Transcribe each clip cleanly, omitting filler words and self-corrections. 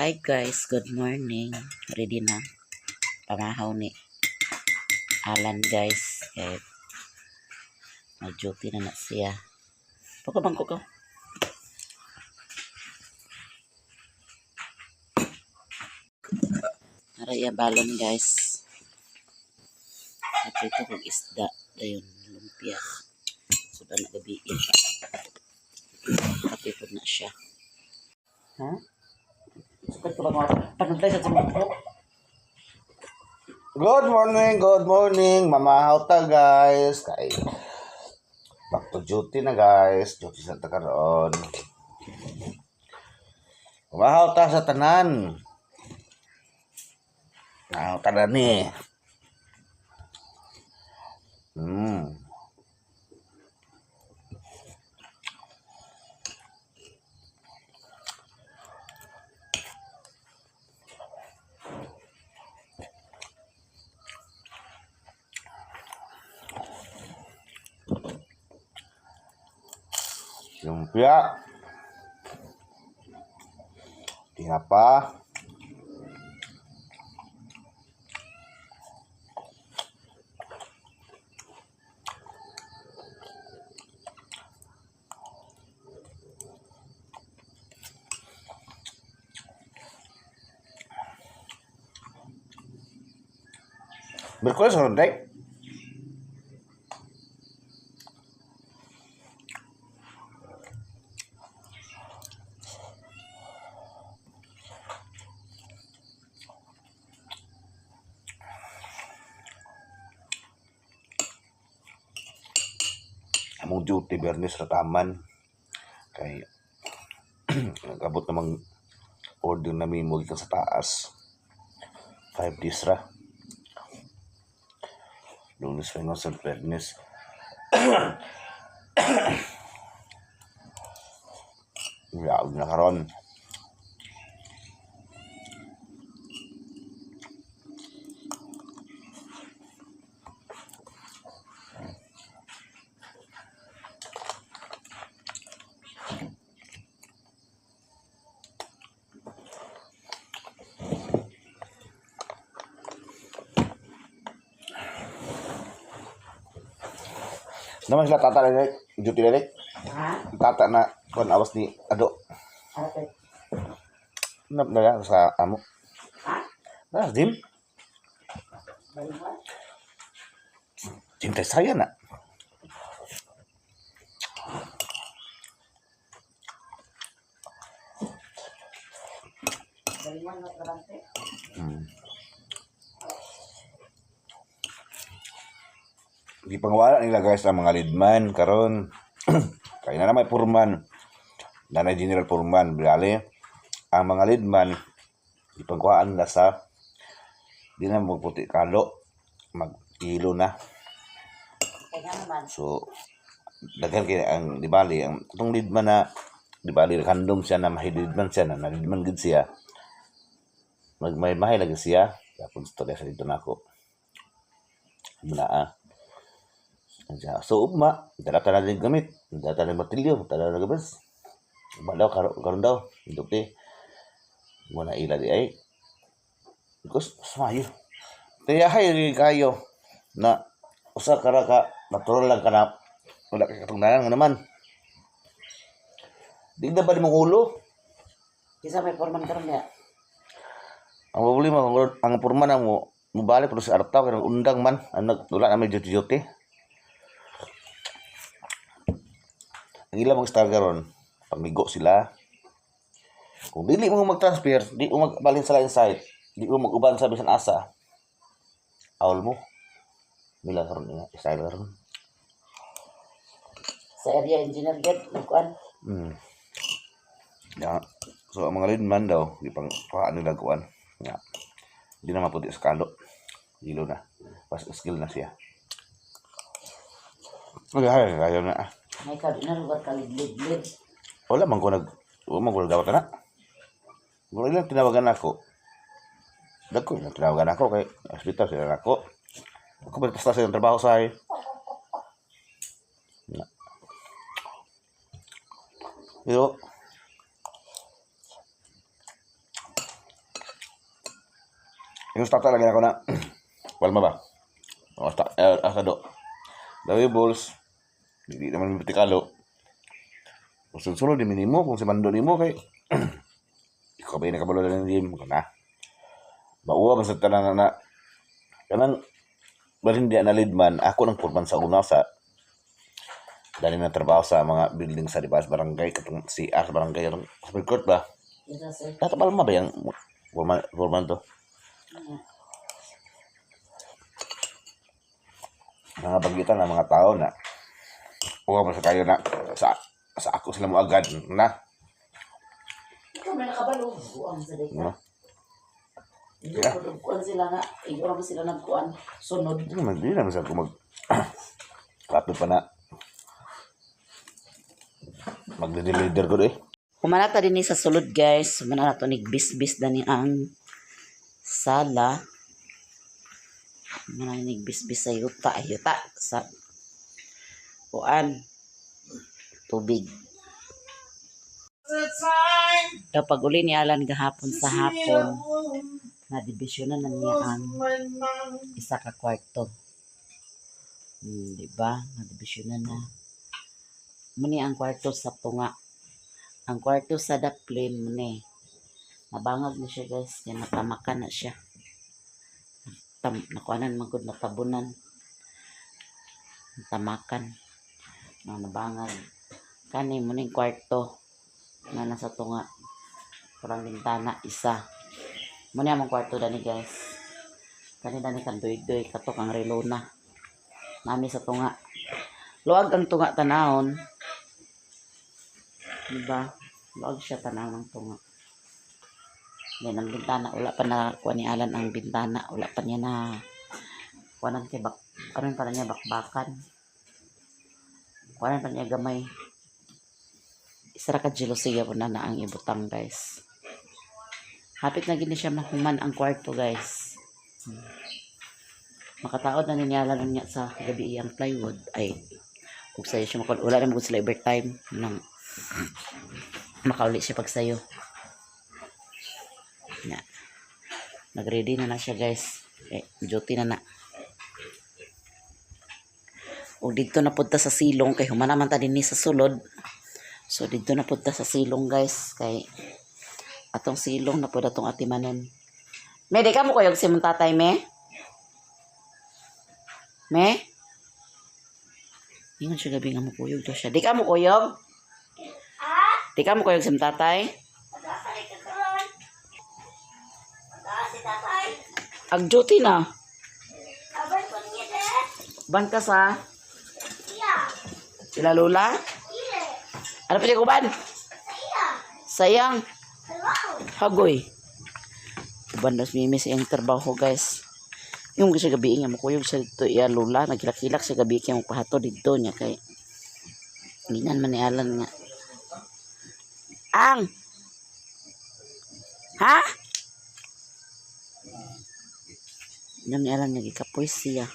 Hi guys, good morning. Ready na. Pamahaw ni Alan, guys. Kay mag-duty na na siya. Pagkabangko ko. Araya balon, guys. Naprito kog isda. Dayon, lumpia. So, na gabi. Kape po na siya. Ha? Sukad ko ba mga panudlay sa sumukok? Good morning, good morning. Mamahaw ta, guys. Kay back to duty na, guys. Duty sa ta karon. Mamahaw ta sa tanan. Mahaw ta na ni. Lumpia. Tinapa. Merkulis ron, Dek. Among duty Bernes rataman kay nagabot namang order na mimo gikan sa taas. 5 days ra. Lunes, Wingos, sa Bernes. Yaog na karon. Naman sila tata na duty na. Ha? Tata na kon awas ni Ado. Okay. Na na sa amo. Ha? Na gym. Baliwan? Gym tay saya na. Baliwan na trabante? Gipangwala nila, guys, ang mga leadman karon. Kaya na may purman. Nanay General Purman bale. Ang mga leadman gipangkuhaan nila sa di na magputi kalo, mag-kilo na. Kaya nga naman. So daghan kay ang di bali ang itong leadman na di bali handom siya na mahilidman siya na nalidman gid siya. Magmay-mahay lagi siya. Yapon storya sa dito nako. Muna ah. So ugma, dala ta na din gamit, dala ta na martilyo, dala na gabas. Ugma daw karon karon daw, indukti. Mo na ila di ay. Because smayo. Kaya hay kayo na usa ka ra ka natural lang ka na wala kay katungdanan nga naman. Di na ba ni mong ulo? Kisa may forman karon niya. Ang problema ang porma na mo mobalik pero sa artaw kay undang man ang wala na may duty-duty. Ang ilang mga star karon, pamigo sila. Kung dili mo mag-transfer, di mo magbalhin sa lain site, di mo mag-uban sa bisan asa. Awol mo. Mila karon nga style karon. Sa area engineer gid nagkuan. Ya. So ang mga leadman daw, di pang kuhaan nila kuan. Ya. Di na maputi sa kalo. Hilo na. Pas skill na siya. Okay, hay, ayaw na. Ah. May ka di na lugar ka lidlid. Wala man ko nagdawat na. Wala lang tinawagan ako. Dagko lang tinawagan ako kay hospital sila nako. Ako ba basta sa trabaho sa ay. Na. Pero Yung start lagi ako na. Palma ba? O, sta, asa do. Dawi balls. Hindi naman may tikalo. Kung sunod di minimo, kung si Mando nimo kay ikaw ba yung nakabalo na ng gym? Na. Mauwa man sa tanan na kanang barin di na lead man ako nang purman sa una sa dali na trabaho sa mga building sa di ba sa barangay katong CR sa barangay katong sa court ba. Yes, sir. Tatabal ma ba yung purman, purman to mga bagitan ng mga tao na uwa man sa kayo na sa ako sila mo agad na. Ikaw may nakabalo. Buang sa deka. No? Hindi ko kuan sila nga. Igora mo sila nagkuan. Sunod. Hindi naman sa ako mag kapit pa na magde-leader ko eh. Humanata din ni sa sulod, guys. Humana to ni bisbis na ni ang sala. Humana ni bisbis sa yuta. Ay, yuta. Sa kuan. Tubig. Daw pag uli ni Alan gahapon sa hapon, na dibisyonan na niya ang isa ka kwarto. Di ba? Nadibisyonan na. Muni ang kwarto sa tunga. Ang kwarto sa daplin muni. Nabangag na siya, guys, kaya natamakan na siya. Nakuanan man gud, natabunan. Natamakan. Na nabangag. Kani muni kwarto na nasa tunga. Kurang bintana isa. Muni among kwarto dani, guys. Kani dani kan doy-doy katok ang relo na. Nami sa tunga. Luag ang tunga tanahon. Diba? Luag siya tanaw ng tunga. Then ang bintana, wala pa na kuha ni Alan ang bintana. Wala pa niya na kuha kay bak, ano yun pala niya, bakbakan. Kuha pa niya gamay. Isa ra ka jealousy po na na ang ibutang, guys. Hapit na gini siya mahuman ang kwarto, guys. Makataod na niya Alan niya sa gabi iyang plywood ay ug sayo siya makul wala na mo sila overtime nang makauli siya pag sayo. Na. Nagready na na siya, guys. Eh, duty na na. O dito na punta sa silong kay humana man ta dinhi sa sulod. So dito na punta sa silong, guys, kay atong silong na pud atong atimanon. Me, di ka mo kuyog si mong tatay, me? Me? Ingon siya gabi nga mo kuyog daw siya. Di ka mo kuyog? Di ka mo kuyog si mong tatay? Ag duty na. Ban ka sa? Sila lola? Ano pa siya kuban? Sayang. Hagoy. Uban das mimi sa iyang trabaho, guys. Yung sa gabi nga makuyog sa dito iya lola, nagkilak-kilak sa gabi kay pahato didto niya kay ginan man ni Alan nga. Ang Ha? Yung ni Alan nga gikapoy siya.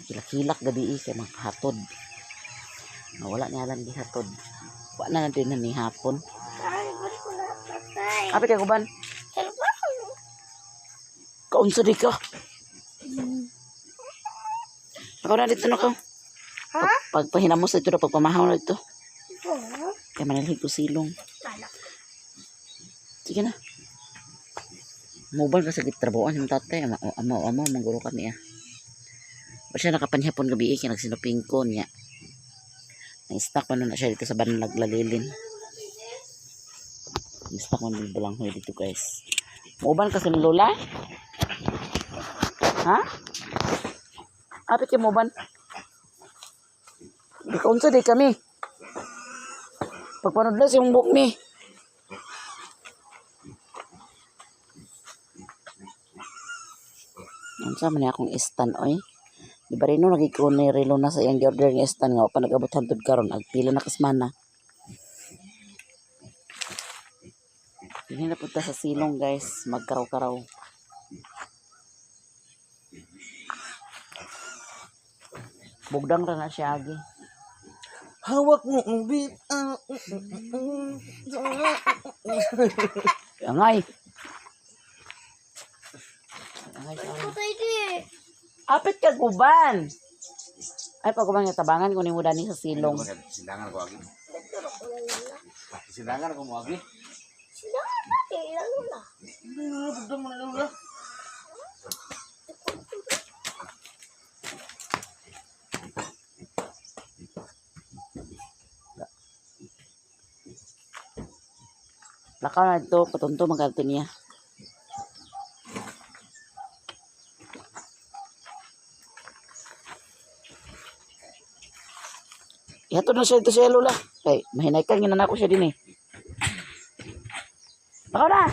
Kilak-kilak gabi kay makahatod. Nga wala ni Alan gihatod. Wa na natin na ni hapon. Apit kay kuban. Kaunsa di ka? Ako na dito na ko. Ha? Pagpahinamos dito na pagpamahaw na dito. Kay manalhig ko silong. Sige na. Mobile ka sa gitrabahoan yung tatay. Ama, ama, ama, mangguro kami ah. Ba siya nakapanhapon gabi eh, kaya nagsinuping ko niya. Nang-stock pa nun na siya dito sa Banlag Lalilin. Nang-stock man din balanghoy dito, guys. Mobile ka sa lola? Ha? Apit kay moban. Di kaunsa di kami. Pagpanudlas yung buhok ni. Unsa man ni akong istan oy. Di ba rin no nagikuha ni relo na sa iyang order nga istan nga wa pa nag-abot hantod karon ag pila na kasmana. Hindi na punta sa silong, guys, magkaraw-karaw. Bugdang ra na siya agi. Hawak mo ang beat. Ah, Angay. Siya. Apit ka guban. Ay, pag guban nga tabangan kunin mo dani sa silong. Sindangan ko agi. Sindangan ako mo agi. Lakaw na dito, patunto magkadto niya. Ihatod na siya dito sa lola. Kay, mahinay ka, ginana ko siya din eh. Lakaw na!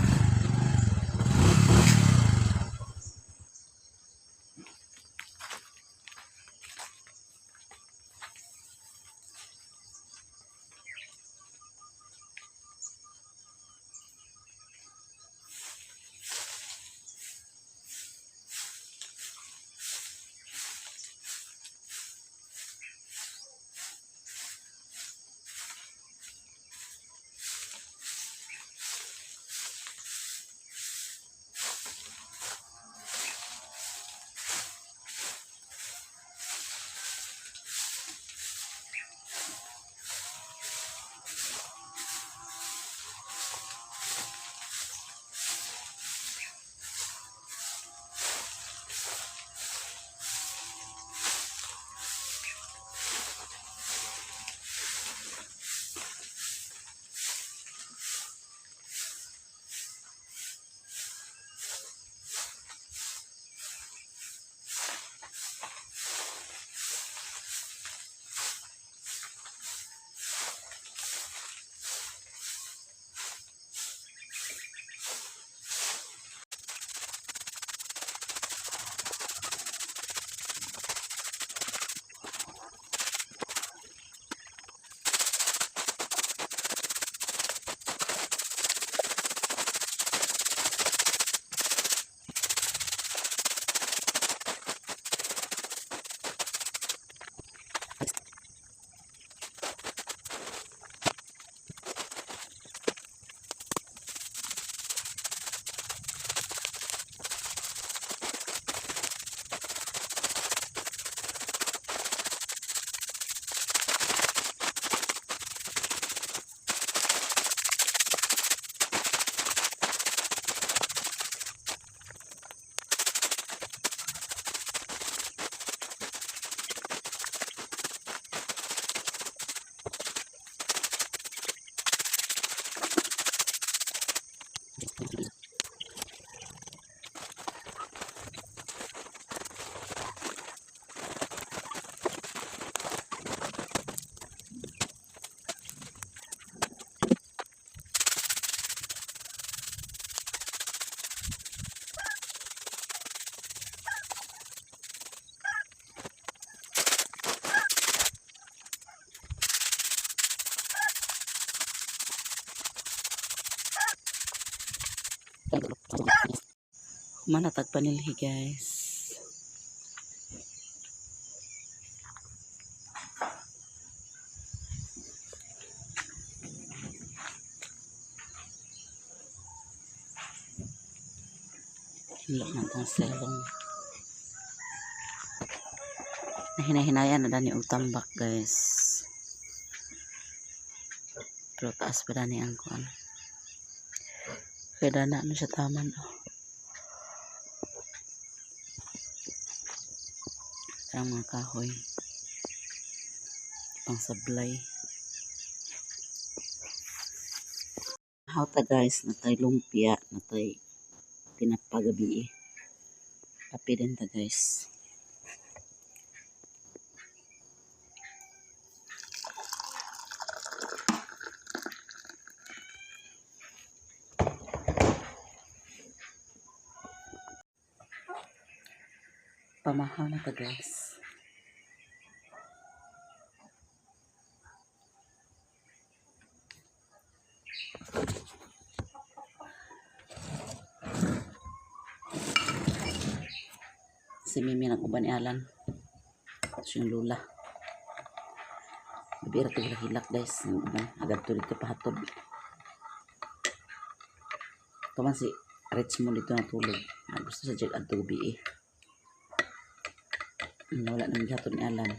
Humanatag panilhi, guys. Hinlo na itong selong. Nahinahinayan na dani og tambak, guys. Pero taas pa dani ang kuan. Kaya dana ano siya taman, oh. Ang mga kahoy. Pang sablay. Hawta, guys, natay lumpia, natay tinapagabi eh. Kape din ta, guys. Pamahaw na ta, guys. Si Mimi nang uban ni Alan. Tapos yung lula. Gabi ra hilak, guys. Yung uban. Agad to dito pahatod. Ito man si Richmond dito natulog. Ah, gusto sa Jack adto gabi eh. Wala nang gihatod ni Alan.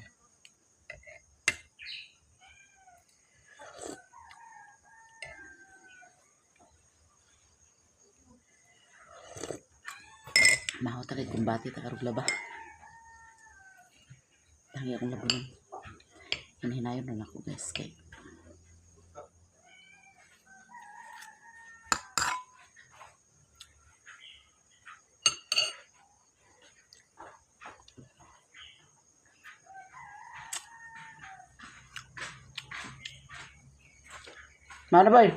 Maho ta kay kumbati ta karog laba. Tangi akong labunan. Hinahinayon na ako, guys, kay Mao na, boy.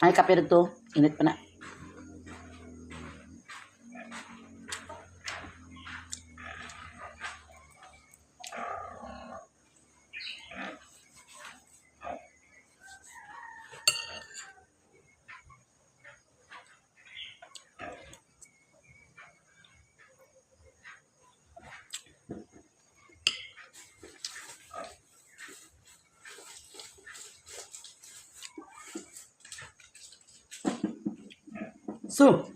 Ay, kape to. Init pa na. So,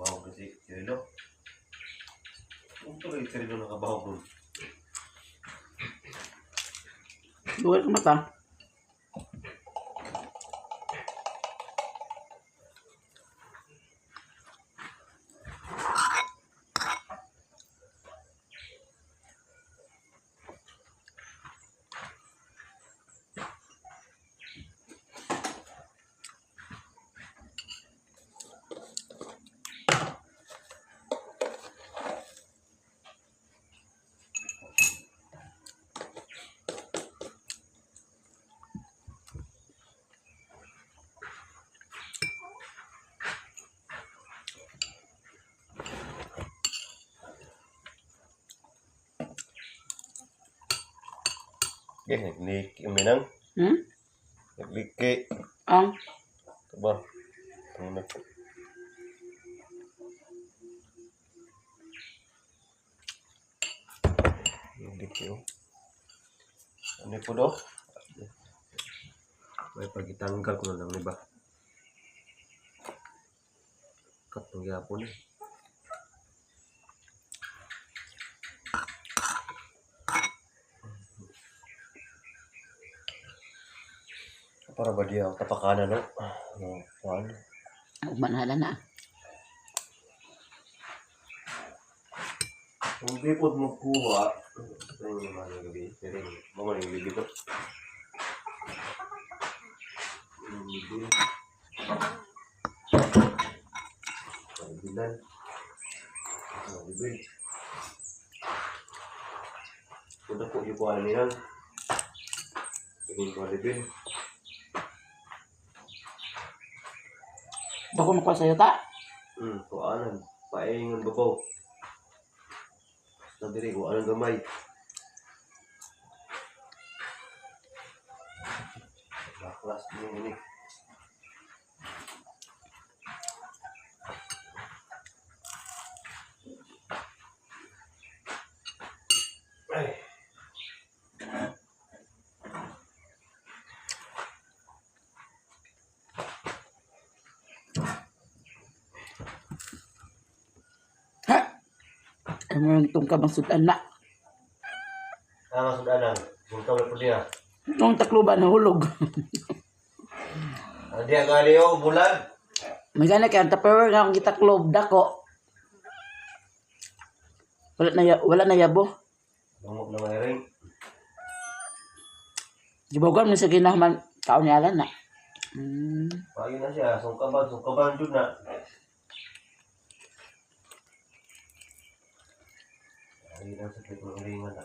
Bahog kasi Cirilo. Kung tuloy Cirilo nakabahog dun. Dugal ka mata. Okay, nagliki kami nang. Nagliki. Ang? Ito ba? Ito na po. Nagliki oh. Ano po do? May pagitanggal ko na lang, di ba? Kat ng yapon eh. Para ba di ang tapakanan, no? Ano, kuwan? Ugma na hala na. Kung di po magkuha, ito yung naman yung gabi. Pero yung mga yung gabi to. Yung gabi. Kaibigan. Ang gabi. Kuda po yung kuha nila. Tingin ko libin. Bako makuha sa'yo ta. Kuanan. Paingon babaw. Basta diri, kuanan gamay. Baklas din ini. Ay. Ha? Ay mo yung tungka bang sudan na. Ah, masudan lang. Yung na po niya. Nung takluban nahulog. Hindi ang gali oh, bulan. May gana kay ang tupperware nga akong gitaklob dako. Wala na yabo. Bangok na may ring. Gibogan mo sa ginahman taon ni Alan na. Payo na siya, sungkaban, sungkaban jud na. Ayun ang sakit ng ringan na.